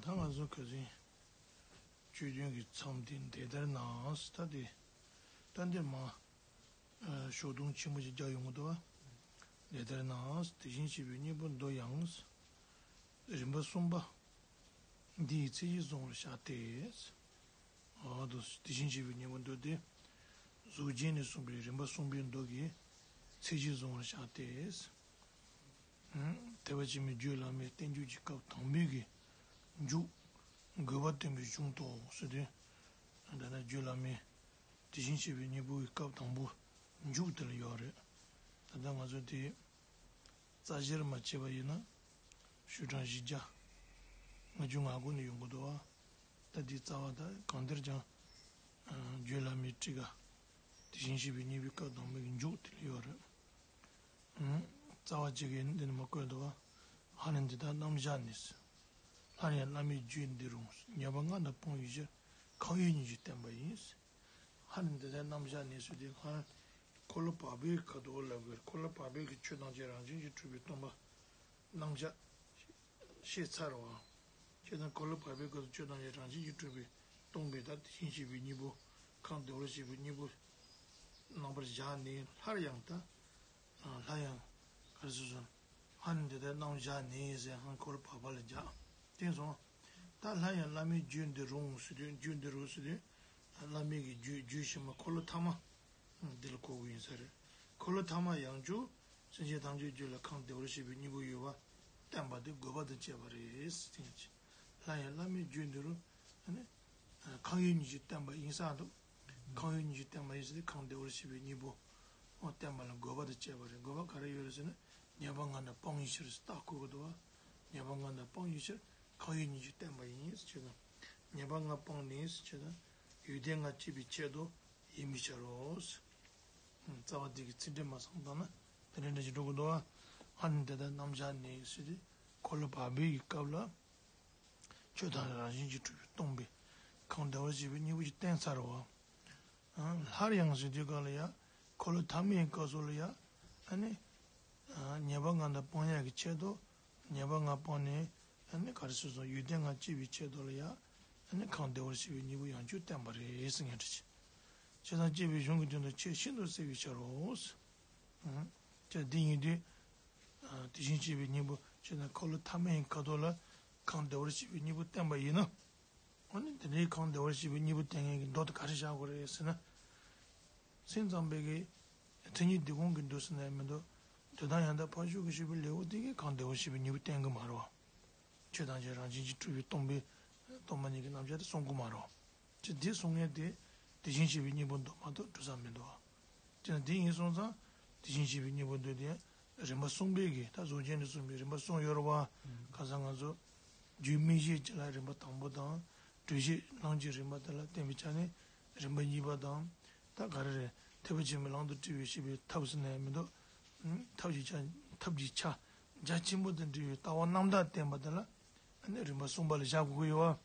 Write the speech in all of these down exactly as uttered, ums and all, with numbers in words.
ད་ང་ཚོ་ཁ་སང་ཆོས་ཐུན་གྱི་མཚམས་དེ་འདི་ལྟར་ན། ད་དེ་ད་འདིར་མ་ཞོགས་དུང་ཆེན་པོ་ཞིག་རྒྱག་ཡོང་གི་འདུག་བ། འདི་ལྟར་ན་དེ་བཞིན་གཤེགས་པའི་སྙིང་པོ་མདོ་ཡང་རིམ་པ་གསུམ་པ་འདི་ཡི་ཚིག་བཞིན་བཟུང་བར་བྱ་སྟེ། འོ་དུ་དེ་བཞིན་གཤེགས་པའི་སྙིང་པོ་མདོ་སྟེ། གཟུགས་ཅན་ནས་གསུངས་པའི་རིམ་པ་གསུམ་པའི་མདོ་གི་ཚིག་བཞིན་བཟུང་བར་བྱ་སྟེ། ཐེག་པ་ཆེན་པོའི་རྒྱུད་བླ་མའི་བསྟན་བཅོས་ཀྱི་སྐབས་དང་པོའི་གི་མཇུག་དགོས་པ་བསྟན་པའི་གཞུང་དུ་ཟེར་དུས། ད་ལྟ་རྒྱུད་བླ་མའི་དེ་བཞིན་གཤེགས་པའི་སྙིང་པོའི་སྐབས་དང་པོ་མཇུག་དེ་ལ་ཡོད་རེད། ད་ལྟ་ང་ཚོ་དེ་རྩ་གཞིར་མ་བྱས་པ་ཡིན་ན་ཤོག་གྲངས་བཞི་བརྒྱ་ལྔ་བཅུ་ང་དགུ་ནས་ཡོང་གི་འདུག་བ། ད་དེའི་རྩ་བ་ད་གང་ལྟར་ཀྱང་རྒྱུད་བླ་མའི་ཊཱི་ཀ་དེ་བཞིན་གཤེགས་པའི་སྙིང་པོའི་སྐབས་དང་པོའི་གི་མཇུག་དེ་ལ་ཡོད་རེད། རྩ་བ་གཅིག་གིས་འདི་ནས་མ་བཀོད་འདུག་བ། ཧ་ནི་འདི་དག་རྣམ་གཞག་ནས། སླར་ཡང་བླ་མའི་རྒྱུད་འདི་རུ་ཉེས་པ་ལྔ་དང་སྤོང་བའི་ཕྱིར་ཁམས་ཡུལ་གཉིས་ཀྱིས་བསྟན་པ་ཡིན། ཧ་ནི་འདི་དག་རྣམ་གཞག་ནས་ཟེར་དུས་སྔར་འཁོར་ལོ་བར་པའི་ཁ་དོག་ལ་བར་འཁོར་ལོ་བར་པའི་གི་ཆོས་ཐམས་ཅད་རང་བཞིན་གྱིས་གྲུབ་པའི་སྟོང་པ་རྣམ་གཞག་བཤད་ཚར་བ། ཁྱེད་རང་འཁོར་ལོ་བར་པའི་སྐབས་སུ་ཆོས་ཐམས་ཅད་རང་བཞིན་གྱིས་གྲུབ་པའི་སྟོང་པའི་ད་དེ་བཞིན་གཤེགས་པའི་སྙིང་པོ། ཁམས་བདེ་བར་གཤེགས་པའི་སྙིང་པོ་རྣམ་པར་བཞག་ནས། སླར་ཡང་ད་སླར་ཡང་ག་རེ་ཟེར་སོང་། ཧ་ནི་འདི་ལྟར་རྣམ་གཞག་ནས་ཟེར་ཧ་འཁོར་ལོ་བར་པ་ལ་སྦྱར། དེ་སོང་། ད་སླར་ཡང་བླ་མའི་རྒྱུད་འདི་རུ་ཟེར་དུས་རྒྱུད་འདི་རུ་ཟེར་དུས་བླ་མའི་གི་རྒྱུད་རྒྱུད་ཕྱི་མ་འཁོར་ལོ་ཐ་མ། འདི་ལ་གོ་དགོས་ཡིན་ས་རེད། འཁོར་ལོ་ཐ་མ་ཡང་བསྐྱར་སེམས་ཅན་ཐམས་ཅད་རྒྱུད་ལ་ཁམས་བདེ་བར་གཤེགས་པའི་སྙིང་པོ་ཡོད་པ་བསྟན་པ་དེ་དགོས་པ་དང་བཅས་པ་རེད་ཟེར་གྱི། སླར་ཡང་བླ་མའི་རྒྱུད་འདི་རུ་ཨ་ནི་ཁམས་ཡུལ་གཉིས་ཀྱིས་བསྟན་པ་ཡིན་ས་འདུག་ཁམས་ཡུལ་གཉིས་ཀྱིས་བསྟན་པ་ཡིན་ཟེར་ཏེ་ཁམས་བདེ་བར་གཤེགས་པའི་སྙིང་པོ་བསྟན་པ་ལ་དགོས་པ་དང་བཅས་པ་རེད། དགོས་པ་ག་རེ་ཡོད་རེད་ཟེར་ན། ཉེས་པ་ལྔ་རྣམས་སྤང་བའི་ཕྱིར་ཟེར་རྟགས་བཀོད་དགོས་འདུག་བ། ཉེས་པ་ལྔ་རྣམས་སྤང་བའི་ཕྱིར་ཁམས་ཡུལ་གཉིས་ཀྱིས་བསྟན་པ་ཡིན་ཟེར་བྱས་དང་། ཉེས་པ་ལྔ་སྤངས་ནས་ཟེར་བྱས་དང་། ཡོན་ཏན་ལྔ་སྐྱེད་པའི་ཆེད་དུ་ཡིན་པའི་ཕྱིར་རོ། རྩ་བ་འདི་གི་ཚིག་འགྲེལ་མ་བསམ་བཏང་ན་དེ་འདྲ་འདྲ་ཞིག་འགྲོ་གི་འདུག་བ། ཧ་ནི་འདི་ལྟར་རྣམ་གཞག་ནས་ཟེར་ཏེ་འཁོར་ལོ་བར་པའི་གི་སྐབས་ལ་ཆོས་ཐམས་ཅད་རང་བཞིན་གྱིས་གྲུབ་པའི་སྟོང་པའི་ཁམས་བདེ་བར་གཤེགས་པའི་སྙིང་པོ་ཞིག་བསྟན་ཚར་བ། སླར་ཡང་ཟེར་དུས་སྐབས་ལ་ཡ། འཁོར་ལོ་ཐ་མའི་སྐབས་སུ་ལ་ཡ། ཨ་ནི། ཉེས་པ་ལྔ་དང་སྤང་ཡག་གི་ཆེད་དུ། ཉེས་པ་ལྔ་སྤངས་ནས། ཨ་ནི་ག་རེ་ཟེར་སོང་། ཡོན་ཏན་ལྔ་སྐྱེད་པའི་ཆེད་དུ་ལ་ཡ། ཨ་ནི་ཁམས་བདེ་བར་གཤེགས་པའི་སྙིང་པོ་ཡང་བསྐྱར་བསྟན་པ་རེད་ཟེར་ངེས་འདྲ་ཅིག་བྱས་ཙང་སྐྱེས་པའི་གཞུང་གི་དོན་དུ་ཆེས་ཤིན་ཏུ་གསལ་བའི་ཕྱིར་རོ། ཅེས་འདི་ཡིན་དུས། དེ་བཞིན་གཤེགས་པའི་སྙིང་པོ་བྱས་ན་འཁོར་ལོ་ཐ་མའི་ཁ་དོག་ལ་ཁམས་བདེ་བར་གཤེགས་པའི་སྙིང་པོ་བསྟན་པ་ཡིན་ན། འོ་ན་དེ་འདྲའི་ཁམས་བདེ་བར་གཤེགས་པའི་སྙིང་པོ་བསྟན་མཁན་གྱི་མདོ་དེ་ག་རེ་བཞག་དགོས་རེད་ཟེར་ན། སེམས་ཙམ་པའི་གི་མཚན་ཉིད་འདི་གོང་གི་འདུག་ཟེར་ན་མི་འདུག་དོན་དམ་ཡང་དག་ཕར་ཕྱོགས་ཀྱི་ཞུས་པའི་ལེའུ་དེ་གིས་ཁམས་བདེ་བར་གཤེགས་པའི་སྙིང་པོ་བསྟན་གི་མ་རེད་བ། ཆོས་ཐམས་ཅད་རང་བཞིན་གྱིས་གྲུབ་པའི་སྟོང་པའི་སྟོང་པ་ཉིད་ཀྱི་རྣམ་གཞག་དེ་གསུང་གི་མ་རེད་བ། ཅེས་འདི་གསུང་མཁན་དེ་དེ་བཞིན་གཤེགས་པའི་སྙིང་པོ་མདོ་མ་གཏོགས་གྲུབ་ས་མི་འདུག་བ། ཅེས་འདི་ཡིན་སོང་ཙང་དེ་བཞིན་གཤེགས་པའི་སྙིང་པོ་མདོ་དེ་རིམ་པ་གསུམ་པའི་གི་ད་གཟུགས་ཅན་དུ་གསུངས་པའི་རིམ་པ་གསུམ་ཡོད་རེད་བ། ཁ་སང་ང་ཚོ་རྒྱུད་སྨིན་བྱེད་ཀྱི་ལ་རིམ་པ་དང་པོ་དང་། གྲོལ་བྱེད་བླང་བྱའི་རིམ་པ་དེ་ལ་བརྟེན་པའི་ཆ་ནས་རིམ་པ་གཉིས་པ་དང་། ད་ག་རེ་རེད། ཐེག་པ་ཆེན་པོའི་ལམ་དུ་བཀྲི་བའི་ཤེས་པའི་ཐབས་ཟེར་ན་ཡང་མི་འདུག་ཐབས་ཀྱི་ཆ། ཐབས་ཀྱི་ཆ་རྒྱ་ཆེན་པོ་དང་འབྲེལ་བའི་ལྟ་བ་རྣམ་དག་བསྟན་པ་དེ་ལ་ཨ་ནི་རིམ་པ་གསུམ་པ་ལ་བཞག་དགོས་ཀྱི་ཡོད་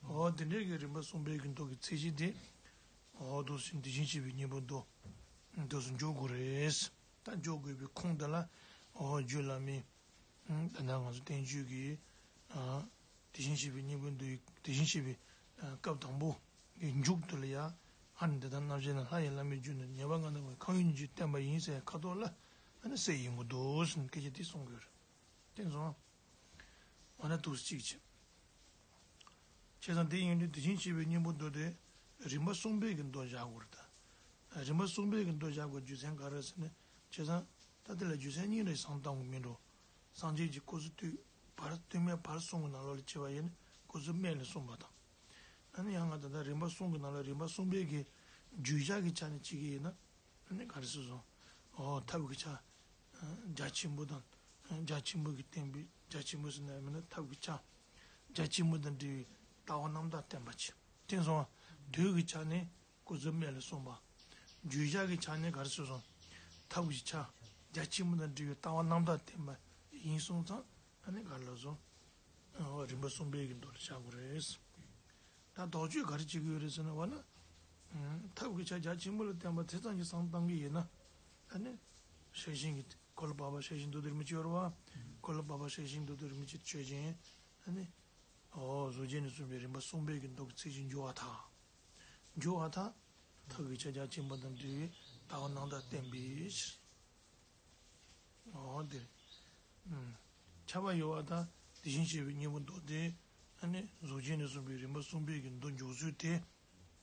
བ། འོ་དེ་འདྲའི་གི་རིམ་པ་གསུམ་པའི་གི་མདོ་གི་ཚད་གཞི་དེ། འོ་དེ་བཞིན་དེ་བཞིན་གཤེགས་པའི་སྙིང་པོ་མདོ། མདོ་སུ་འཇོག་དགོས་རེད། ད་འཇོག་དགོས་པའི་ཁུངས་དེ་ལ། འོ་རྒྱུད་བླ་མའི། ད་ལྟ་ང་ཚོ་བསྟན་བཅོས་ཀྱི། དེ་བཞིན་གཤེགས་པའི་སྙིང་པོ་མདོ་ཡི་དེ་བཞིན་གཤེགས་པའི་སྐབས་དང་པོ་གི་མཇུག་ཏུ་ལ་ཡ། ཧ་ནི་འདི་ལྟར་རྣམ་གཞག་ནས་སླར་ཡང་བླ་མའི་རྒྱུད་ནི་ཉེས་པ་ལྔ་དང་ཁམས་ཡུལ་གཉིས་ཀྱིས་བསྟན་པ་ཡིན་ཟེར་ཁ་དོག་ལ་ཨ་ནི་གསལ་ཡོང་གི་འདུག་ཟེར་ནས་སྐད་ཆ་དེ་གསུང་གི་ཡོད་རེད། དེ་ཚོ། འོ་ན་འདུག་སེ་གཅིག་བྱས། བྱས་ཙང་དེ་ཡིན་དུས་དེ་བཞིན་གཤེགས་པའི་སྙིང་པོ་མདོ་དེ་རིམ་པ་གསུམ་པའི་གི་མདོ་བཞག་དགོས་རེད་ད། རིམ་པ་གསུམ་པའི་གི་མདོ་བཞག་དགོས་རྒྱུ་མཚན་ག་རེ་ཟེར་ན། བྱས་ཙང་ད་དེ་ལ་རྒྱུ་མཚན་གཉིས་རེ་བསམ་བཏང་གི་མིན་འགྲོ། སངས་རྒྱས་ཀྱིས་སྐུ་གཟུགས་བརྟུལ་བར་བརྟུལ་མེད་བར་གསུམ་གྱི་ནང་ལོགས་ལ་བྱས་པ་ཡིན་ན་སྐུ་གཟུགས་སྨད་ལ་གསུངས་པ་དང་། ཨ་ནི་ཡང་ང་ད་ལྟ་རིམ་པ་གསུམ་གྱི་ནང་ལ་རིམ་པ་གསུམ་པའི་གི་བརྗོད་བྱ་གི་ཆ་ནས་བྱེད་ཀྱི་ཡིན་ན། ཨ་ནི་ག་རེ་ཟེར་སོང་། འོ་ཐབས་ཀྱི་ཆ། རྒྱ་ཆེན་པོ་དང་། རྒྱ་ཆེན་པོ་གི་བསྟན་པའི་རྒྱ་ཆེན་པོ་ཟེར་ན་ཡང་མིན་ན་ཐབས་ཀྱི་ཆ། རྒྱ་ཆེན་པོ་དང་འབྲེལ་བའི་ལྟ་བ་རྣམ་དག་བསྟན་པ་བྱས། དེ་སོང་བ། དོན་གྱི་ཆ་ནས་སྐུ་གཟུགས་སྨད་ལ་གསུངས་པ། བརྗོད་བྱ་གི་ཆ་ནས་ག་རེ་ཟེར་སོང་། ཐབས་ཀྱི་ཆ། རྒྱ་ཆེན་པོ་དང་འབྲེལ་བའི་ལྟ་བ་རྣམ་དག་བསྟན་པ་ཡིན་སོང་ཙང་ཨ་ནི་ག་རེ་ལབ་སོང་། རིམ་པ་གསུམ་པའི་གི་མདོ་ལ་བཞག་དགོས་རེད། ད་དོགས་གཅོད་ག་རེ་བྱེད་ཀྱི་ཡོད་རེད་ཟེར་ན་བ་ན། ཐབས་ཀྱི་ཆ་རྒྱ་ཆེན་པོ་ལ་བརྟེན་པ་དེ་ཙམ་གྱིས་བསམ་བཏང་གི་ཡིན་ན། ཨ་ནི། ཤེར་ཕྱིན་གྱི་འཁོར་ལོ་བར་པ་ཤེར་ཕྱིན་མདོ་སྡེ་རིན་པོ་ཆེ་ཡོད་རེད་བ། འཁོར་ལོ་བར་པ་ཤེར་ཕྱིན་མདོ་སྡེ་རིན་པོ་ཆེ་ཆོས་ཅན། ཨ་ནི། འོ། གཟུགས་ཅན་ནས་གསུངས་པའི་རིམ་པ་གསུམ་པའི་གི་མདོ་གི་ཚིག་གཅིག་འགྱུར་བ་དང་། འགྱུར་བ་དང་། ཐབས་ཀྱི་ཕྱག་རྒྱ་ཆེན་པོ་དང་འབྲེལ་བའི་ལྟ་བ་རྣམ་དག་བསྟན་པའི་ཕྱིར། འོ་དེ། ཁྱབ་པ་ཡོད་པ་དང་དེ་བཞིན་གཤེགས་པའི་སྙིང་པོ་མདོ་སྡེ། ཨ་ནི་གཟུགས་ཅན་ནས་གསུངས་པའི་རིམ་པ་གསུམ་པའི་གི་མདོ་འཇུག་ཚུལ་དེ།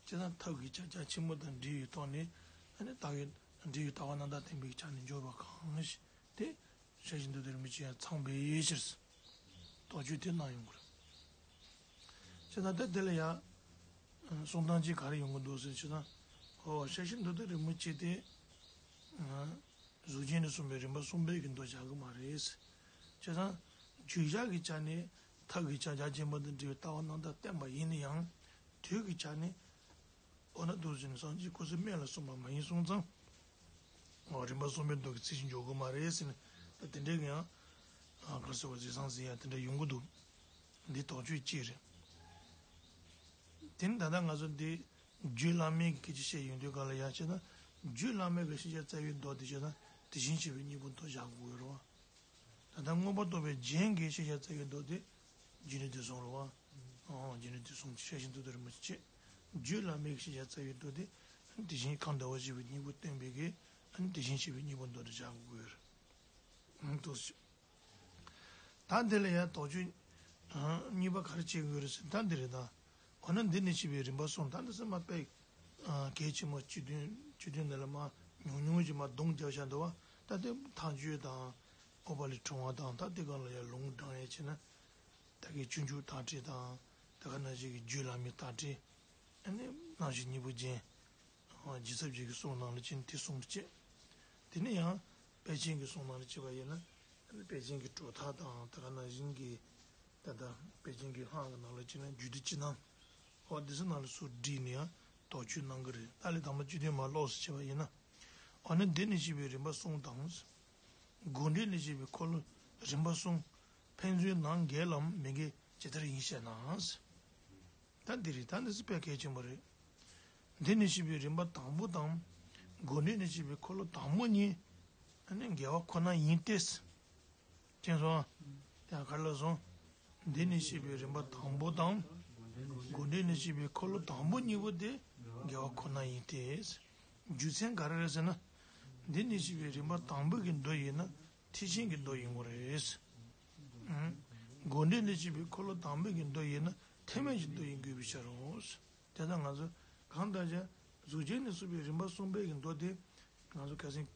ཅེས་དང་ཐབས་ཀྱི་ཕྱག་རྒྱ་ཆེན་པོ་དང་འབྲེལ་བའི་ཐོག་ནས། ཨ་ནི་ལྟ་བའི་འབྲེལ་བའི་ལྟ་བ་རྣམ་དག་བསྟན་པའི་ཆ་ནས་འཇོག་པ་གང་ཞིག་དེ། སྲས་བཅས་མདོ་སྡེ་རིན་པོ་ཆེ་ཡང་ཚང་བའི་ཕྱིར། དོགས་གཅོད་དེ་གནང་ཡོང་གི་རེད། ཅེས་དང་ད་དེ་ལ་ཡང་། གསུང་སྟངས་གཅིག་ག་རེ་ཡོང་གི་འདུག་ཟེར་ཅེས་དང་། ཨོ་སྲས་བཅས་མདོ་སྡེ་རིན་པོ་ཆེ་དེ། གཟུགས་ཅན་ནས་གསུངས་པའི་རིམ་པ་གསུམ་པའི་གི་མདོ་བཞག་གི་མ་རེད། བྱས་ཙང་། བརྗོད་བྱ་གི་ཆ་ནས་ཐབས་ཀྱི་ཕྱག་རྒྱ་ཆེན་པོ་དང་འབྲེལ་བའི་ལྟ་བ་རྣམ་དག་བསྟན་པ་ཡིན་ན་ཡང་། དོན་གྱི་ཆ་ནས། འོ་ན་འདུག་ཟེར་ནས་སངས་རྒྱས་ཁོ་ཚོའི་སྨན་ལ་གསུངས་པ་མ་ཡིན་སོང་ཙང་། འོ་རིམ་པ་གསུམ་པའི་མདོ་གི་ཚིག་གཅིག་འཇོག་གི་མ་རེད་ཟེར་ནས་ད་དེ་འདྲའི་གི་ཡང་། ག་རེ་ཟེར་བ་ཟེར་སང་ཟེར་ཡ་དེ་འདྲ་ཡོང་གི་འདུག་འདི་དོགས་གཅོད་ཅིག་རེད། དེ་ནི་ད་ལྟ་ང་ཚོ་འདི། རྒྱུད་བླ་མེད་ཀྱི་སྐད་ཆ་བཤད་ཡོང་དུས་ག་ལ་ཡང་བྱས་ན། རྒྱུད་བླ་མེད་ཀྱི་ཤེས་བྱ་རྩ་བའི་མདོ་དེ་བྱས་ན་དེ་བཞིན་གཤེགས་པའི་སྙིང་པོ་མདོ་བཞག་དགོས་རེད་བ། ད་ལྟ་མངོན་པར་རྟོགས་པའི་རྒྱན་གྱི་ཤེས་བྱ་རྩ་བའི་མདོ་དེ། རྒྱུད་ནི་དེ་གསུང་རེད་བ། ཨང་རྒྱུད་ནི་དེ་གསུང་ཤེས་བཞིན་དུ་དོ་རིན་པོ་ཆེ། རྒྱུད་བླ་མེད་ཀྱི་ཤེས་བྱ་རྩ་བའི་མདོ་དེ། དེ་བཞིན་གང་འདུལ་བ་ཞེས་པའི་སྙིང་པོ་བསྟན་པའི་གི། དེ་བཞིན་གཤེགས་པའི་སྙིང་པོ་མདོ་དེ་བཞག་དགོས་རེད། ཨང་དུ། ད་འདི་ལ་ཡང་དོགས་གཅོད་གཉིས་པ་ག་རེ་བྱེད་དགོས་རེད་ཟེར་ད་འདི་རེད་ད། འོ་ན་འདི་ནས་བཤད་པའི་རིམ་པ་གསུམ་ད་འདི་ཚོ་མ་དཔེ་གལ་ཆེན་པོ་སྤྱི་དོན་སྤྱི་དོན་འདི་ལ་མ་ཉུང་ཉུང་ཅིག་མ་གདོང་རྒྱག་བྱ་འདུག་བ། ད་དེ་མཐའ་དཔྱོད་དང་ཨོ་པ་ལི་ཕྲེང་བ་དང་ད་དེ་གང་ལ་ཡང་ལུང་དྲངས་ཡས་བྱས་ན། ད་གི་སྤྱོད་འཇུག་དག་སྒྲིལ་དང་ད་ག་ནང་བཞིན་གྱི་རྒྱུད་བླ་མའི་དག་སྒྲིལ། ཨ་ནི་རྣམ་བཤད་སྙིང་པོའི་རྒྱན། རྗེ་ཚབ་རྗེ་གི་གསུང་ནང་ལ་ཅི་དེ་གསུང་བྱེད། དེ་ནས་ཡང་། དཔལ་ཆེན་གྱི་གསུང་ནང་ལ་བྱེད་པ་ཡིན་ན། དཔལ་ཆེན་གྱི་གྲུབ་མཐའ་དང་དེ་ག་ནང་བཞིན་གྱི། ད་ལྟ་དཔལ་ཆེན་གྱི་སྔགས་ཀྱི་ནང་ལ་བྱེད་ན་རྒྱུད་སྡེ་སྤྱི་རྣམ། འོ་དེ་ཚོ་ནང་ལ་སུ་བསྒྲིལ་ནས་ཡང་དོགས་གཅོད་གནང་གི་རེད། ད་ལས་དང་པོ་སྤྱི་དོན་མ་ལོགས་སུ་བྱེད་པ་ཡིན་ན། འོ་ན་འདི་ནས་བཤད་པའི་རིམ་པ་གསུམ་དང་། དགོངས་འགྲེལ་ནས་བཤད་པའི་འཁོར་ལོ་རིམ་པ་གསུམ། ཕན་ཚུན་ནང་འགལ་ལམ་མི་འགལ་ཇི་ལྟར་ཡིན་ཞེ་ན། ད་འདི་རེད་ད་འདི་སི་དཔེ་གལ་ཆེན་པོ་རེད། འདི་ནས་བཤད་པའི་རིམ་པ་དང་པོ་དང་། དགོངས་འགྲེལ་ནས་བཤད་པའི་འཁོར་ལོ་དང་པོ་གཉིས། ཨ་ནི་འགལ་བ་ཁོ་ན་ཡིན་ཏེ། དེ་སོང་། ཡང་ག་རེ་ལབ་སོང་། འདི་ནས་བཤད་པའི་རིམ་པ་དང་པོ་དང་། དགོངས་འགྲེལ་ནས་བཤད་པའི་འཁོར་ལོ་དང་པོ་གཉིས་པོ་དེ་འགལ་བ་ཁོ་ན་ཡིན་ཏེ། རྒྱུ་མཚན་ག་རེ་རེད་ཟེར་ན། འདི་ནས་བཤད་པའི་རིམ་པ་དང་པོ་གི་མདོ་ཡིན་ན་ཐེག་ཆེན་གྱི་མདོ་ཡིན་དགོས་རེད། དགོངས་འགྲེལ་ནས་བཤད་པའི་འཁོར་ལོ་དང་པོ་གི་མདོ་ཡིན་ན་ཐེག་དམན་གྱི་མདོ་ཡིན་དགོས་པའི་ཕྱིར་རོ། དེ་ལྟར་ང་ཚོ་གང་ལྟར་ཀྱང་གཟུགས་ཅན་ནས་གསུངས་པའི་རིམ་པ་གསུམ་པའི་གི་མདོ་དེ་ང་ཚོ་ཁ་སང་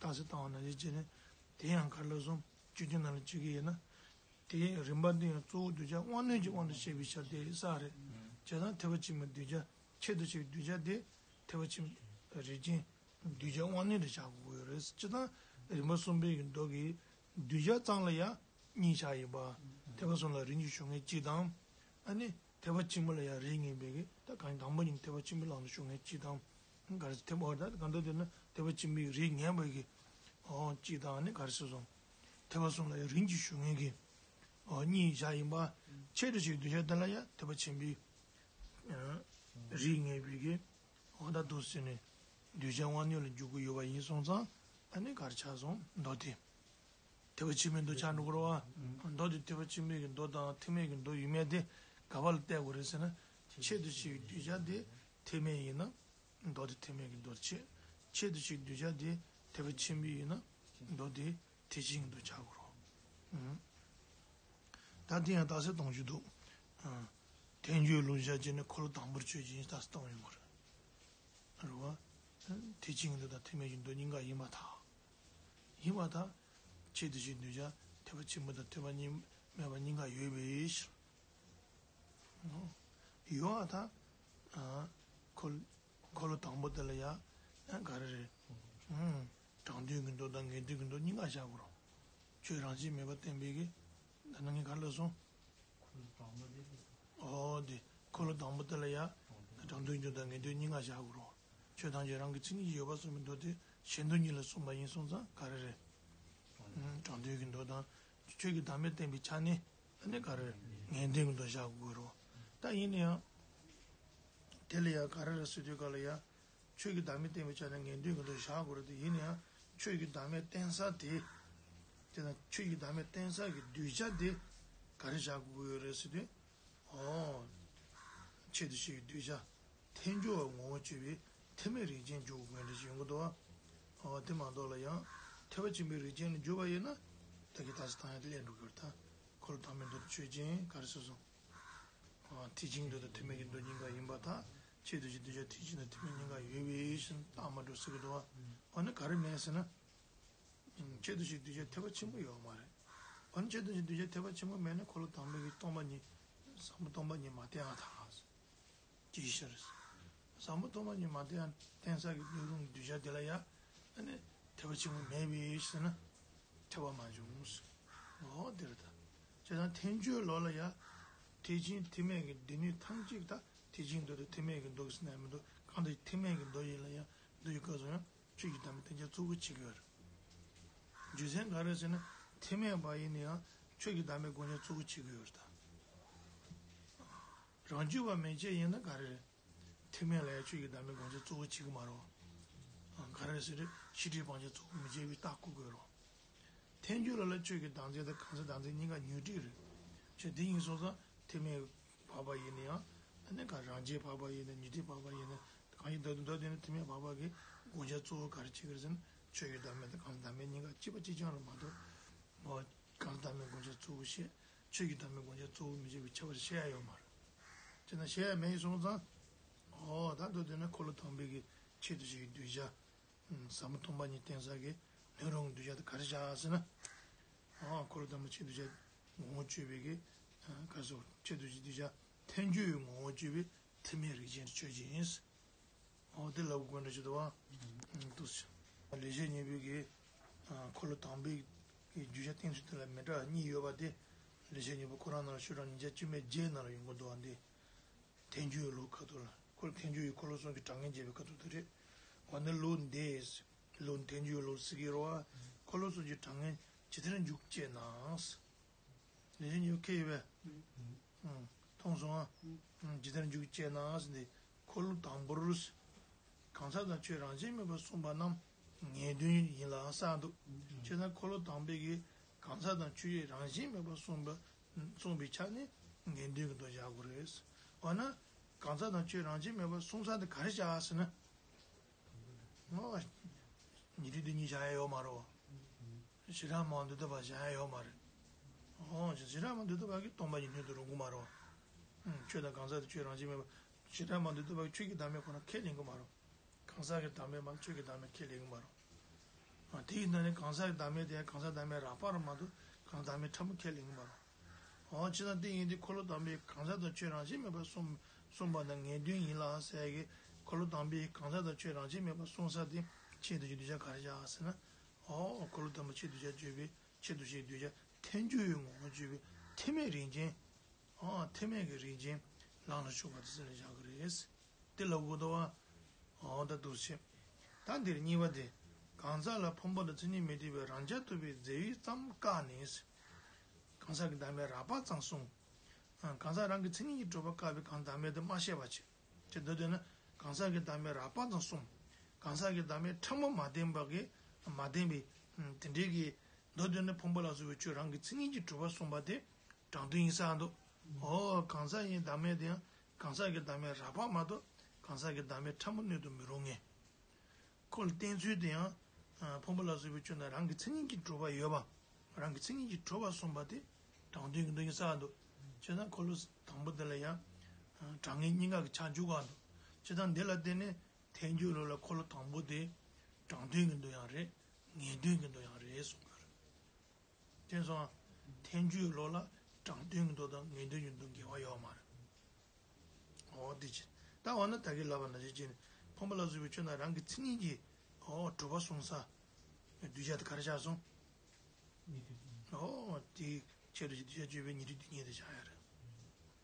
རྟགས་གསལ་བཏང་བ་ནང་བཞིན་བྱས་ནས་དེ་ཡང་ག་རེ་ལབ་སོང་། བཅུད་ཀྱི་ནང་ལ་བཅུད་ཀྱི་ཡིན་ན། དེའི་རིམ་པ་འདི་ཡང་གཙོ་བོ་གདུལ་བྱ་དབང་རྣོན་གྱི་དབང་དུ་བྱས་པའི་ཕྱིར་ཏེ་ས་རེད། བྱས་ཙང་ཐེག་པ་ཆེན་པོའི་གདུལ་བྱ་ཆེད་དུ་བྱས་པའི་གདུལ་བྱ་དེ་ཐེག་པ་ཆེན་པོའི་རིགས་ཅན་གདུལ་བྱ་དབང་རྣོན་དུ་བཞག་དགོས་ཀྱི་ཡོད་རེད། སྤྱིར་བཏང་རིམ་པ་གསུམ་པའི་གི་མདོ་གི་གདུལ་བྱ་ཙམ་ལ་ཡང་གཉིས་བཞག་ཡིན་པ། ཐེག་པ་གསུམ་ལ་རིམ་གྱིས་ཞུགས་མཁན་གཅིག་དང་། ཨ་ནི། ཐེག་པ་ཆེན་པོ་ལ་ཡང་རིགས་ངེས་པའི་གི་ད་གང་དང་པོ་ཉིད་ཐེག་པ་ཆེན་པོའི་ལམ་དུ་ཞུགས་མཁན་གཅིག་དང་། ག་རེ་ཐེག་པ་ད་གང་འདོད་དེ་ན་ཐེག་པ་ཆེན་པོའི་རིགས་ངེས་པའི་གི་ཨོ་གཅིག་དང་ནི་ག་རེ་ཟེར་སོང་། ཐེག་པ་གསུམ་ལ་ཡང་རིམ་གྱིས་ཞུགས་མཁན་གི་ཨོ་གཉིས་བཞག་ཡིན་པ། ཆེད་དུ་བྱས་གདུལ་བྱ་དེ་ལ་ཡང་ཐེག་པ་ཆེན་པོའི་རིགས་ངེས་པའི་གི་ཨོ་ད་འདུག་ཟེར་ནས་གདུལ་བྱ་དབང་རྣོན་ལ་འཇུག་གི་ཡོད་པ་ཡིན་སོང་ཙང་ཨ་ནི་ག་རེ་ཆགས་སོང་མདོ་དེ། ཐེག་པ་ཆེན་པོའི་མདོ་ཆགས་འགྲོ་གི་རེད་བ། མདོ་དེ་ཐེག་པ་ཆེན་པོའི་གི་མདོ་དང་ཐེག་དམན་གྱི་མདོ་ཡིན་མིན་དེ་ག་པར་ལ་བལྟ་དགོས་རེད་ཟེར་ན། ཆེད་དུ་བྱས་པའི་གདུལ་བྱ་དེ་ཐེག་དམན་ཡིན་ན། མདོ་དེ་ཐེག་དམན་གྱི་མདོ་ཆེ། ཆེད་དུ་བྱས་པའི་གདུལ་བྱ་དེ་ཐེག་པ་ཆེན་པོའི་ཡིན་ན། མདོ་དེ་ཐེག་ཆེན་གྱི་མདོ་ཆགས་དགོས་རེད། ད་དེ་ཡང་རྟགས་གསལ་གཏོང་རྒྱུ་འདུག་ཐལ་འགྱུར་ལུགས་བཞག་བྱས་ནས་འཁོར་ལོ་དང་པོར་གཅོད་ཀྱི་ཡིན་རྟགས་གསལ་གཏོང་ཡོང་གི་རེད། རེད་བ། ཐེག་ཆེན་གྱི་མདོ་དང་ཐེག་དམན་གྱི་མདོ་གཉིས་ཀ་ཡིན་པར་ཐལ། ཡིན་པར་ཐལ། ཆེད་དུ་བྱས་གདུལ་བྱ་ཐེག་པ་ཆེན་པོ་དང་ཐེག་པ་གཉིས་མེད་པ་གཉིས་ཀ་ཡོད་པའི་ཕྱིར། ཡོད་པར་ཐལ། འཁོར་འཁོར་ལོ་དང་པོ་དེ་ལ་ཡང་ག་རེ་རེད། དྲང་དོན་གྱི་མདོ་དང་ངེས་དོན་གྱི་མདོ་གཉིས་ཀ་བཞག་དགོས་རེད། ཆོས་རང་བཞིན་མེད་པར་བསྟན་པའི་གི། ད་ནང་ངས་ག་རེ་ལབ་སོང་། ཨོ་དེ། འཁོར་ལོ་དང་པོ་དེ་ལ་ཡང་། དྲང་དོན་གྱི་མདོ་དང་ངེས་དོན་གཉིས་ཀ་བཞག་དགོས་རེད། ཆོས་ཐམས་ཅད་རང་གི་མཚན་ཉིད་ཀྱིས་ཡོད་པར་གསུངས་པའི་མདོ་དེ་གཞན་དོན་གཉིས་ལ་གསུངས་པ་ཡིན་སོང་ཙང་ག་རེ་རེད། དྲང་དོན་གྱི་མདོ་དང་། ཆོས་ཀྱི་བདག་མེད་བསྟན་པའི་ཆ་ནས་ཨ་ནི་ག་རེ་རེད། ངེས་དོན་གྱི་མདོ་བཞག་དགོས་རེད། ད་ཡིན་ན་ཡང་། དེ་ལ་ཡང་ག་རེ་རེད་ཟེར་དུས་ག་ལ་ཡང་། ཆོས་ཀྱི་བདག་མེད་བསྟན་པའི་ཆ་ནས་ངེས་དོན་གྱི་མདོ་བཞག་དགོས་རེད་དེ་ཡིན་ན་ཡང་ཆོས་ཀྱི་བདག་མེད་བསྟན་ས་དེ། དེ་དང་ཆོས་ཀྱི་བདག་མེད་བསྟན་ས་ཀྱི་གདུལ་བྱ་དེ་ག་རེ་བཞག་དགོས་ཀྱི་ཡོད་རེད་ཟེར་དུས། ཨོ། ཆེད་དུ་བྱེད་ཀྱི་གདུལ་བྱ་ཐལ་འགྱུར་བ་ངོ་བོར་གྱུར་པའི་ཐེག་དམན་རིགས་ཅན་འཇུག་དགོས་འདྲ་ཞིག་ཡོང་གི་འདུག་བ། འོ་དེ་མ་གཏོགས་ལ་ཡང་ཐེག་པ་ཆེན་པོའི་རིགས་ཅན་ལ་འཇུག་པ་ཡིན་ན་ད་གི་ད་ཅི་ཐང་ཡང་དེ་ལས་འགྲོ་དགོས་རེད་ད། འཁོར་ལོ་དང་པོའི་མདོ་དེ་ཆོས་ཅན་ག་རེ་ཟེར་སོང་། ཐེག་ཆེན་མདོ་དང་ཐེག་དམན་གྱི་མདོ་གཉིས་ཀ་ཡིན་པར་ཐལ། ཆེད་དུ་བྱེད་གདུལ་བྱ་ཐེག་ཆེན་དང་ཐེག་དམན་གཉིས་ཀ་ཡོད་པའི་ཕྱིར་རྟགས་མ་གྲུབ་ཟེར་གྱི་འདུག་བ། འོ་ན་ག་རེ་མེད་ཟེར་ན། ཆེད་དུ་བྱེད་གདུལ་བྱ་ཐེག་པ་ཆེན་པོ་ཡོད་མ་རེད། འོ་ན་ཆེད་དུ་བྱེད་གདུལ་བྱ་ཐེག་པ་ཆེན་པོ་མེད་ན་འཁོར་ལོ་དང་པོའི་གི་སྟོང་པ་ཉིད་ཟབ་མོ་སྟོང་པ་ཉིད་མ་བསྟན་ཡང་ཐལ། ཅི་ཞིག་རེད། ཟབ་མོ་སྟོང་པ་ཉིད་མ་བསྟན་ཡང་བསྟན་ས་གི་སྣོད་རུང་གི་གདུལ་བྱ་དེ་ལ་ཡང་ཨ་ནི་ཐེག་པ་ཆེན་པོ་མེད་པའི་ཕྱིར་ན་ཐེག་པ་མ་བྱུང་། འོ་དེ་རེད་ད། བྱས་ཙང་ཐལ་འགྱུར་ལུགས་ལ་ཡང་ཐེག་ཆེན་ཐེག་དམན་གྱི་སྡེ་སྣོད་ཐམས་ཅད་ད་ཐེག་ཆེན་མདོ་དང་ཐེག་དམན་གྱི་མདོ་གི་ཟེར་ན་མི་འདུག་གང་ལྟར་ཐེག་དམན་གྱི་མདོ་ཡིན་ལ་ཡང་མདོ་ཡི་སྐབས་སུ་ཡང་ཆོས་ཀྱི་བདག་མེད་བསྟན་བྱ་གཙོ་བོ་བྱེད་ཀྱི་ཡོད་རེད། རྒྱུ་མཚན་ག་རེ་ཟེར་ན་ཐེག་དམན་པ་ཡིན་ན་ཡང་ཆོས་ཀྱི་བདག་མེད་དགོངས་འཆར་གཙོ་བོ་བྱེད་ཀྱི་ཡོད་རེད་ད། རང་རྒྱུད་པ་མན་ཆད་ཡིན་ན་ག་རེ་རེད། ཐེག་དམན་ལ་ཡང་ཆོས་ཀྱི་བདག་མེད་དགོངས་འཆར་གཙོ་བོ་བྱེད་ཀྱི་མ་རེད། ག་རེ་ཟེར་ཤེས་སྒྲིབ་སྤང་བྱ་གཙོ་བོ་མི་བྱེད་པའི་རྟགས་བཀོད་དགོས་རེད། ཐལ་འགྱུར་ལ་ལ་ཆོས་ཀྱི་བདག་འཛིན་དང་གང་ཟག་བདག་འཛིན་གཉིས་ཀ་ཉོན་སྒྲིབ་རེད། ཆོས་དེ་ཡིན་སོང་ཙང་ཐེག་དམན་བར་པ་ཡིན་ན་ཡང་ཨ་ནི་ག་རང་རྒྱུད་བར་པ་ཡིན་ན་ཉོན་སྒྲིབ་བར་པ་ཡིན་ན་གང་ཡིན་མདོར་བསྡུས་མདོར་བསྡུས་ན་ཐེག་དམན་བར་པ་གི་དགོངས་འཆར་གཙོ་བོ་ག་རེ་བྱེད་ཀྱི་རེད་ཟེར་ན་ཆོས་ཀྱི་བདག་མེད་དང་གང་ཟག་བདག་མེད་གཉིས་ཀ་གཅིག་པ་གཅིག་རྐྱང་རེད་མ་གཏོགས། གང་ཟག་བདག་མེད་དགོངས་འཆར་གཙོ་བོ་བཤད། ཆོས་ཀྱི་བདག་མེད་དགོངས་འཆར་གཙོ་བོ་མི་བྱེད་པའི་ཁྱད་པར་བཤད་ཡ་ཡོད་མ་རེད། དེ་ན་བཤད་ཡ་མེད་སོང་ཙང་། ཨོ་ད་མདོར་བསྡུས་ན་འཁོར་ལོ་དང་པོའི་གི་ཆེད་དུ་བྱེད་ཀྱི་གདུལ་བྱ། ཟབ་མོ་སྟོང་པ་ཉིད་བསྟན་ས་གི་སྣོད་རུང་གི་གདུལ་བྱ་དེ་ག་རེ་བྱ་ཟེར་ན། ཨོ་འཁོར་ལོ་དང་པོ་ཆེད་དུ་བྱ་ངོ་བོ་བཅོས་པའི་གི། ག་རེ་ཟེར་ཆེད་དུ་བྱེད་གདུལ་བྱ་ཐལ་འགྱུར་བའི་ངོ་བོ་བཅོས་པའི་ཐེག་དམན་རིགས་ཅན་གྱི་ཆོས་ཅན། ཨོ་དེ་ལབ་དགོས་འདྲ་ཞིག་འདུག་བ། འདུག་ཟེར། ལེགས་བཤད་སྙིང་པོའི་གི། འཁོར་ལོ་དང་པོའི་གི་རྒྱུ་ཆ་བསྟན་ཚུལ་དེ་ལ་མི་འདྲ་བ་གཉིས་ཡོད་པ་དེ། ལེགས་བཤད་སྙིང་པོ་ཁོ་རང་ནང་ལ་ཤོག་གྲངས་ཉིས་བརྒྱ་བཅུ་མེད་བརྒྱད་ནང་ལ་ཡོང་གི་འདུག་བ་འདི། ཐལ་འགྱུར་ལུགས་ཁ་ཐུག་ལ་འཁོར་ཐལ་འགྱུར་ཡི་འཁོར་ལོ་གསུམ་གྱི་གྲངས་ངེས་འབྱེད་པའི་ཁ་ཐུག་དེ་རེད། འོ་ན་ལུགས་འདི། ལུགས་ཐལ་འགྱུར་ལུགས་ཟེར་གྱི་རེད་བ། འཁོར་ལོ་གསུམ་གྱི་གྲངས་ངེས་ཇི་ལྟར་འཇུག་ཅེ་ན། ལེགས་བཤད་སྙིང་པོ་མཁྱེན་ཡོད་པས། མཐོང་སོང་ཨ། ཇི་ལྟར་འཇུག་ཅེ་ན་ཟེར་ཏེ། འཁོར་ལོ་དང་པོར། གང་ཟག་དང་ཆོས་རང་བཞིན་མེད་པར་གསུངས་པ་རྣམས་ངེས་དོན་ཡིན་ལ་བསམ་འདུག་བྱས་ན་འཁོར་ལོ་དང་པོའི་གི་གང་ཟག་དང་ཆོས་རང་བཞིན་མེད་པར་གསུངས་པ། གསུངས་པའི་ཆ་ནས་ངེས་དོན་གྱི་མདོ་བཞག་དགོས་རེད། འོ་ན། གང་ཟག་དང་ཆོས་རང་བཞིན་མེད་པར་གསུངས་ས་དེ་ག་རེ་བཞག་ཟེར་ན། ཨོ། ཉན་ཐོས་སྡེ་གཉིས་བཞག་ཡ་ཡོད་མ་རེད། ཞི་དྲག་མང་འདུས་ཏོ་བ་བཞག་ཡ་ཡོད་མ་རེད། ཨོ། ཞི་དྲག་མང་འདུས་ཏོ་བ་གིས་སྟོང་པ་ཉིད་སྣོད་དུ་རུང་གི་མ་རེད། ཆོས་དང་གང་ཟག་དང་ཆོས་རང་བཞིན་མེད་པ། ཞི་དྲག་མང་འདུས་ཏོ་བ་གིས་ཆོས་ཀྱི་བདག་མེད་ཁོ་ན་ཁས་ལེན་གི་མ་རེད། གང་ཟག་གི་བདག་མེད་མ་ཆོས་ཀྱི་བདག་མེད་ཁས་ལེན་གི་མ་རེད། ཨ་དེ་ཡིན་ན་ནི་གང་ཟག་གི་བདག་མེད་དེ་ཡང་གང་ཟག་བདག་མེད་རགས་པ་རེད་མ་གཏོགས་གང་ཟག་བདག་མེད་ཕྲ་མོ་ཁས་ལེན་གི་མ་རེད། འོ་ཅི་ལྟར་དེ་ཡིན་དུས་འཁོར་ལོ་དང་པོའི་གང་ཟག་དང་ཆོས་རང་བཞིན་མེད་པར་གསུངས་གསུངས་པ་དང་ངེས་དོན་ཡིན་ལ་ཟེར་གི། འཁོར་ལོ་དང་པོའི་གང་ཟག་དང་ཆོས་རང་བཞིན་མེད་པར་གསུངས་ས་དེ་ཆེད་དུ་བྱེད་གདུལ་བྱ་ག་རེ་བཞག་ཟེར་ན། འོ་འཁོར་ལོ་དང་པོ་ཆེད་དུ་བྱ་བརྗོད་པའི་ཆེད་དུ་བྱེད་གདུལ་བྱ་ཐལ་འགྱུར་བའི་ངོ་བོ་བརྗོད་པའི་ཐེག་དམན་རིགས་ཅན། འོ་ཐེག་དམན་གྱི་རིགས་ཅན་ལམ་ལ་ཞུགས་པ་དེ་ཚོ་ལ་བཞག་གི་རེད། དེ་ལ་འུ་དོ་བ། འོ་ད་འདུག་སེ། ད་འདིར་གཉིས་པ་དེ། གང་ཟག་ལ་ཕུང་པོ་དང་མཚན་ཉིད་མི་མཐུན་པའི་རང་རྐྱ་ཐུབ་པའི་རྫས་ཡོད་ཙམ་བཀག་ནས། གང་ཟག་གི་བདག་མེད་རགས་པ་ཙམ་གསུངས། གང་ཟག་རང་གི་མཚན་ཉིད་ཀྱིས་གྲུབ་པ་བཀག་པའི་གང་ཟག་བདག་མེད་དེ་མ་བཤད་པ་བྱས། ཅེས་མདོར་བསྡུས་ན་གང་ཟག་གི་བདག་མེད་རགས་པ་ཙམ་གསུངས། གང་ཟག་གི་བདག་མེད་ཕྲ་མོ་མ་བསྟན་པ་གི་མ་བསྟན་པའི་དེ་འདྲའི་གི་མདོར་བསྡུས་ན་ཕུང་པོ་ལ་སོགས་པའི་ཆོས་རང་གི་མཚན་ཉིད་ཀྱིས་གྲུབ་པ་གསུངས་པ་དེ། དྲང་དོན་ཡིན་ས་འདུག་འོ་གང་ཟག་ཡིན་བདག་མེད་དེ་ཡང་གང་ཟག་གི་བདག་མེད་རགས་པ་མ་གཏོགས་གང་ཟག་གི་བདག་མེད་ཕྲ་མོ་སྣོད་དུ་མི་རུང་ངེས། ཁོ་ལ་བསྟན་ཚུལ་དེ་ཡང་ཕུང་པོ་ལ་སོགས་པའི་ཆོས་རྣམས་རང་གི་མཚན་ཉིད་ཀྱིས་གྲུབ་པ་ཡོད་པ། རང་གི་མཚན་ཉིད་ཀྱིས་གྲུབ་པ་གསུངས་པ་དེ་དྲང་དོན་གྱི་མདོ་ཡིན་ས་འདུག་བྱས་ན་འཁོར་ལོ་དང་པོ་དེ་ལ་ཡང་གྲངས་ངེས་གཉིས་ཀ་གི་ཆ་འཇུག་ག་འདུག་བྱས་ཙང་འདི་ལ་བརྟེན་ནས་ཐལ་འགྱུར་ལུགས་ལ་འཁོར་ལོ་དང་པོ་དེ་དྲང་དོན་གྱི་མདོ་ཡང་རེད། ངེས་དོན་གྱི་མདོ་ཡང་རེད་གསུངས་པ་རེད། དེ་སོང་ཐལ་འགྱུར་ལུགས་ལ་དྲང་དོན་གྱི་མདོ་དང་ངེས་དོན་གྱི་མདོ་འགལ་བ་ཡོད་མ་རེད། འོ་དེ་ཅི། ད་འོ་ན་ད་གིན་ལབ་པ་ནང་བཞིན་བྱས་ནས་ཕུང་པོ་ལ་སོགས་པའི་ཆོས་རྣམས་རང་གི་མཚན་ཉིད་ཀྱིས་འོ་གྲུབ་པ་གསུངས་ས། གདུལ་བྱ་དེ་ག་རེ་བཞག་སོང་། འོ་དེའི་ཆེད་དུ་གདུལ་བྱ་བརྗོད་པའི་ཉན་ཐོས་སྡེ་གཉིས་དེ་བཞག་ཡ་རེད།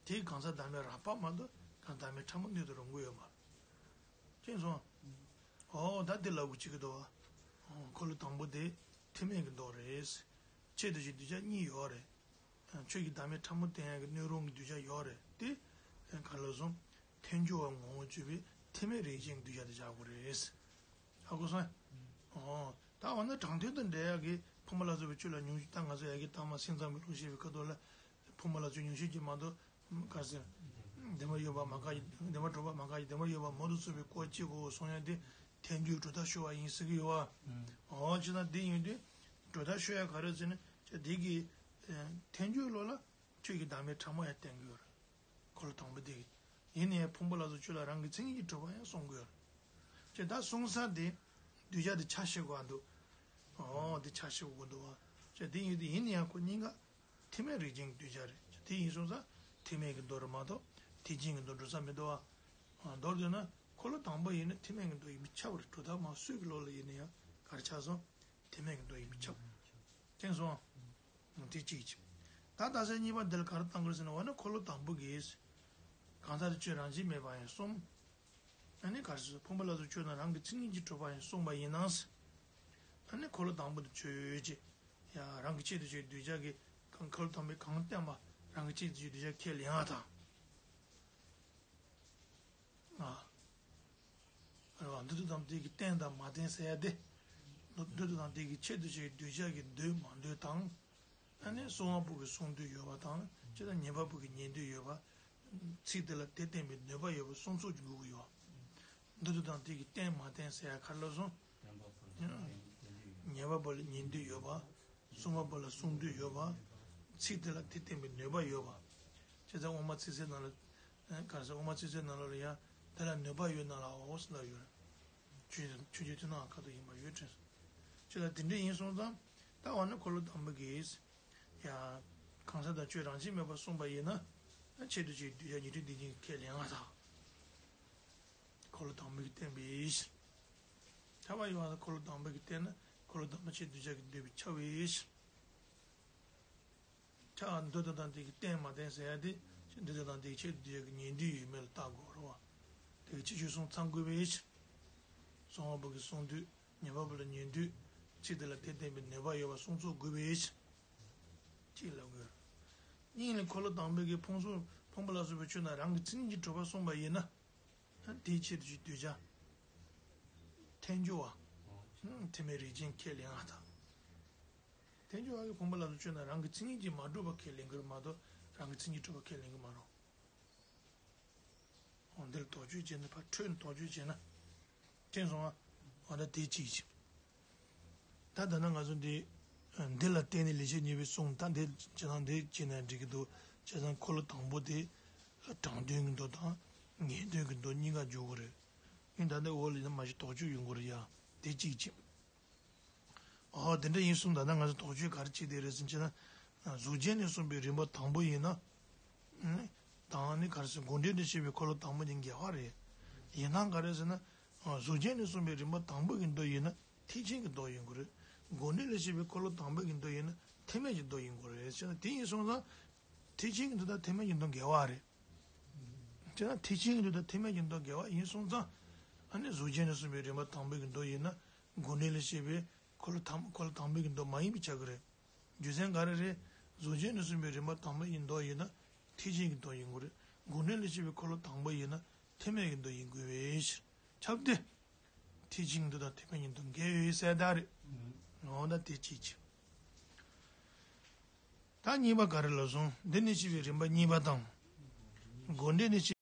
དེའི་གང་ཟག་བདག་མེད་རགས་པ་མ་གཏོགས་གང་བདག་མེད་ཕྲ་མོ་སྣོད་དུ་རུང་གི་ཡོད་མ་རེད། མཁྱེན་སོང་། ཨོ་ད་འདི་ལབ་དགོས་ཀྱི་འདུག་བ། ཨོ་འཁོར་ལོ་དང་པོ་དེ་ཐེག་དམན་གྱི་མདོ་རེད། ཆེད་དུ་བྱེད་གདུལ་བྱ་གཉིས་ཡོད་རེད། ཆོས་ཀྱི་བདག་མེད་ཕྲ་མོ་བསྟན་ཡག་གི་སྣོད་རུང་གི་གདུལ་བྱ་ཡོད་རེད་དེ། ག་ལ་སོང་། ཐལ་འགྱུར་བ་ངོ་བོར་གྱུར་པའི་ཐེག་དམན་རིགས་ཅན་གྱི་གདུལ་བྱ་དེ་བཞག་དགོས་རེད། ཧ་གོ་སོང་། ཨོ་ད་འོ་ན་དྲང་དོན་དང་འབྲེལ་ཡག་གི་ཕུང་པོ་ལ་སོགས་པའི་ཆོས་ལ་ཉུང་ཤས་ད་ང་ཚོ་ཡ་གི་ཐ་མ་སེམས་ཙམ་པའི་ལུགས་བཤད་པའི་ཁ་ཐོག་ལ། ཕུང་པོ་ལ་སོགས་ཉུང་ཤས་ཀྱིས་མ་གཏོགས། ག་རེ་ཟེར། བདེན་པར་ཡོད་པ་མ་འགགས་ཀྱི་བདེན་པར་གྲུབ་པ་མ་འགགས་ཀྱི་བདེན་པར་ཡོད་པ་མུ་སྟེགས་ཚོགས་པའི་སྐོར་གཅིག་གོ་གསུང་ཡ་དེ་ཐལ་འགྱུར་གྲུབ་མཐའ་ཤོར་བ་ཡིན་ཟེར་གྱི་ཡོད་བ། འོ་ཅི་ན་འདི་ཡིན་དུས་གྲུབ་མཐའ་ཤོར་ཡ་ག་རེ་ཟེར་ན་ཅི་འདི་གི་ཐལ་འགྱུར་ལོ་ལ་ཆོས་ཀྱི་བདག་མེད་ཕྲ་མོ་ཡང་བསྟན་གྱི་ཡོད་རེད། འཁོར་ལོ་དང་པོ་དེ་གི། ཡིན་ནའི་ཕུང་པོ་ལ་སོགས་ཆོས་ལ་རང་གི་མཚན་ཉིད་ཀྱིས་གྲུབ་པ་ཡང་གསུང་དགོས། ཅེས་ད་གསུང་ས་དེ་གདུལ་བྱ་དེ་ཆ་ཤས་དགོས་འདུག་ཨོ་དེ་ཆ་ཤས་དགོས་འདུག་བ། ཅེས་དེ་ཡིན་དུས་ཡིན་ན་ཡང་ཁོ་གཉིས་ཀ་ཐེག་དམན་རིགས་ཅན་གྱི་གདུལ་བྱ་རེད། དེ་ཡིན་སོང་ཙང་ཐེག་དམན་གྱི་མདོ་རེད་མ་གཏོགས་ཐེག་ཆེན་གྱི་མདོ་འགྲོ་ས་མི་འདུག་བ། མདོར་བསྡུས་ན་འཁོར་ལོ་དང་པོ་ཡིན་ན་ཐེག་དམན་གྱི་མདོ་ཡིན་པས་ཁྱབ་པ་རེད། གྲུབ་མཐའ་མ་སུས་ཀྱི་ལོ་ལ་ཡིན་ན་ཡང་ག་རེ་ཆགས་སོང་། ཐེག་དམན་གྱི་མདོ་ཡིན་པས་ཁྱབ། མཁྱེན་སོང་། དེ་གཅིག་གཅིག་ད་ལྟ་ས་གཉིས་པ་འདི་ལ་ག་རེ་བཏང་དགོས་ཟེར་ན་འོ་ན་འཁོར་ལོ་དང་པོ་གིས། གང་ཟག་ཏུ་ཆོས་རང་བཞིན་མེད་པ་ཡང་གསུམ། ཨ་ནི་ག་རེ་ཟེར་ཕུང་པོ་ལ་སོགས་ཆོས་རྣམས་རང་གི་མཚན་ཉིད་ཀྱིས་གྲུབ་པ་ཡང་གསུངས་པ་ཡིན་ན། ཨ་ནི་འཁོར་ལོ་དང་པོ་དེ་ཆོས་ཅན། ཡང་རང་གི་ཆེད་དུ་ཆོས་གདུལ་བྱ་གི་གང་འཁོར་ལོ་དང་པོའི་གང་བསྟན་པ་རང་གི་ཆེད་དུ་ཆོས་གདུལ་བྱ་ཁས་ལེན་ཡ་དང་། ཨ། རེད་བ། འདོད་དང་དེ་གི་བརྟེན་དང་མ་བརྟེན་ཟེར་ཡ་དེ། འདོད་དང་དེ་གི་ཆེད་དུ་བྱས་གདུལ་བྱ་གི་འདོད་མ་འདོད་དང་། ཨ་ནི་གསུང་བ་པོ་གི་གསུང་འདོད་ཡོད་པ་དང་ཅི་ལྟར་ཉན་པ་པོ་གི་ཉན་འདོད་ཡོད་པ། ཚིག་དེ་ལ་དེ་བརྟེན་པའི་ནུས་པ་ཡོད་པ་གསུམ་ཚོགས་ཀྱི་དགོས་ཀྱི་ཡོད། འདོད་དང་དེ་གི་བརྟེན་མ་བརྟེན་ཟེར་ཡ་ག་རེ་ལབ་སོང་། ཉན་པ་པོ་ལ་ཉན་འདོད་ཡོད་པ། གསུང་བ་པོ་ལ་གསུང་འདོད་ཡོད་པ། ཚིག་དེ་ལ་དེ་བརྟེན་པའི་ནུས་པ་ཡོད་པ། བྱས་ཙང་དབུ་མ་ཚིག་གསལ་ནང་ལ། ག་རེ་ཟེར་དབུ་མ་ཚིག་གསལ་ནང་ལོགས་ལ་ཡང་དེ་ལ་ནུས་པ་ཡོད་ན་ལའོ་ཟེར་ལབ་ཡོད་རེད། ཆོས་ཆོས་ཀྱི་མཐུན་སྣང་ཁ་ཐུག་ཡིན་པ་ཡོད་དྲན་སོང་། ཅི་ལ་དེ་འདྲ་ཡིན་སོང་ཙང་ད་འོ་ན་འཁོར་ལོ་དང་པོ་གིས་ཡང་གང་ཟག་དང་ཆོས་རང་བཞིན་མེད་པར་གསུངས་པ་ཡིན་ན་ཆེད་དུ་བྱས་གདུལ་བྱ་ཉན་ཐོས་སྡིག་ཅན་གྱི་ཁས་ལེན་ཡ་དང་། འཁོར་ལོ་དང་པོ་གིས་བསྟན་པའི་ཕྱིར། ཁྱབ་པ་ཡོད་པ་འཁོར་ལོ་དང་པོ་གིས་བསྟན་ན་འཁོར་ལོ་དང་པོ་ཆེད་དུ་བྱ་གི་འདོད་པའི་ཁྱབ་པའི་ཕྱིར། ཁྱབ་པ་འདོད་དང་དེ་གི་བརྟེན་མ་བརྟེན་ཟེར་ཡ་དེ་འདོད་དང་དེ་གི་ཆེད་དུ་བྱ་གི་ཉན་འདོད་ཡོད་མེད་ལ་བལྟ་དགོས་རེད་བ། དེ་གི་ཕྱིར་ཆོས་གསུམ་ཚང་དགོས་པའི་ཕྱིར། གསུང་བ་པོ་གི་གསུང་འདོད་ཉན་པ་པོ་ལ་ཉན་འདོད་ཚིག་དེ་ལ་དེ་བརྟེན་པའི་ནུས་པ་ཡོད་པ་གསུམ་ཚོགས་དགོས་པའི་ཕྱིར། གཅིག་ལབ་དགོས། གཉིས་ནི་འཁོར་ལོ་དང་པོ་གི་ཕུང་སོགས་ཕུང་པོ་ལ་སོགས་པའི་ཆོས་རྣམས་རང་གི་མཚན་ཉིད་ཀྱིས་གྲུབ་པ་གསུངས་པ་ཡིན་ན། དེའི་ཆེད་དུ་ཞིག་གདུལ་བྱ། ཐལ་འགྱུར་བ། ཐེག་དམན་རིགས་ཅན་ཁས་ལེན་པ་དང་། ཐལ་འགྱུར་བ་གི་ཕུང་པོ་ལ་སོགས་ཆོས་རྣམས་རང་གི་མཚན་ཉིད་ཀྱིས་མ་གྲུབ་པ་ཁས་ལེན་གྱི་རེད་མ་གཏོགས་རང་གི་མཚན་ཉིད་གྲུབ་པ་ཁས་ལེན་གྱི་མ་རེད། འོ་འདིར་དོགས་གཅོད་བྱས་ན་ཕར་འཕྲོས་ནས་དོགས་གཅོད་བྱས་ན། མཁྱེན་སོང་ང་། འོ་ད་དེ་གཅིག་བྱས། ད་ད་ནང་ང་ཚོ་འདི། འདི་ལ་བརྟེན་ནས་ལེགས་བཤད་སྙིང་པོའི་གསུང་ད་འདི་བྱས་ན་འདི་བྱས་ན་འགྲིག་གི་འདུག་བྱས་ཙང་འཁོར་ལོ་དང་པོ་དེ། དྲང་དོན་གྱི་མདོ་དང་། ངེས་དོན་གྱི་མདོ་གཉིས་ཀ་འཇོག་དགོས་རེད། ཨིན་ད་འདི་འོག་ལ་ཡིན་ན་མ་གཞི་དོགས་གཅོད་ཡོང་གི་རེད་ཡ། དེ་གཅིག་བྱས། ཨོ་དེ་འདྲ་ཡིན་གསུངས་ད་ལྟ་ང་ཚོ་དོགས་གཅོད་ག་རེ་བྱེད་བསྡད་རེད་ཟེར་བྱས་ན། གཟུགས་ཅན་ནས་གསུངས་པའི་རིམ་པ་དང་པོ་ཡིན་ན། དང་ནི་ག་རེ་ཟེར་དགོངས་འགྲེལ་ནས་བཤད་པའི་འཁོར་ལོ་དང་པོ་གཉིས་འགལ་བ་རེད། ཡིན་ནའང་ག་རེ་ཟེར་ན། གཟུགས་ཅན་ནས་གསུངས་པའི་རིམ་པ་དང་པོ་གི་མདོ་ཡིན་ན་ཐེག་ཆེན་གྱི་མདོ་ཡིན་དགོས་རེད། དགོངས་འགྲེལ་ལས་བཤད་པའི་འཁོར་ལོ་དང་པོ་གི་མདོ་ཡིན་ན་ཐེག་དམན་གྱི་མདོ་ཡིན་དགོས་རེད་ཟེར་ན་དེ་ཡིན་སོང་ཙང་། ཐེག་ཆེན་གྱི་མདོ་དང་ཐེག་དམན་གྱི་མདོ་འགལ་བ་རེད། དེ་ན་ཐེག་ཆེན་གྱི་མདོ་དང་ཐེག་དམན་གྱི་མདོ་འགལ་བ་ཡིན་སོང་ཙང་། ཨ་ནི་གཟུགས་ཅན་ནས་གསུངས་པའི་རིམ་པ་དང་པོ་གི་མདོ་ཡིན་ན། དགོངས་འགྲེལ་ལས་བཤད་པའི་འཁོར་ལོ་དང་འཁོར་ལོ་དང་པོ་གི་མདོ་མ་ཡིན་པ་ཆགས་ཀྱི་རེད། རྒྱུ་མཚན་ག་རེ་རེད། གཟུགས་ཅན་ནས་གསུངས་པའི་རིམ་པ་དང་པོ་ཡི་མདོ་ཡིན་ན། ཐེག་ཆེན་གྱི་མདོ་ཡིན་དགོས་རེད། དགོངས་འགྲེལ་ལས་བཤད་པའི་འཁོར་ལོ་དང་པོ་ཡིན་ན། ཐེག་དམན་གྱི་མདོ་ཡིན་དགོས་པའི་ཕྱིར། ཁྱབ་སྟེ། ཐེག་ཆེན་གྱི་མདོ་དང་ཐེག་དམན་གྱི་མདོ་འགལ་ཡོད་ཟེར་ད་རེད། འོ་ན་དེ་གཅིག་བྱས། ད་གཉིས་པ་ག་རེ་ལབ་སོང་། འདི་ནས་བཤད་པའི་རིམ་པ་གཉིས་པ་དང་། དགོངས་འགྲེལ་ནས་བཤད།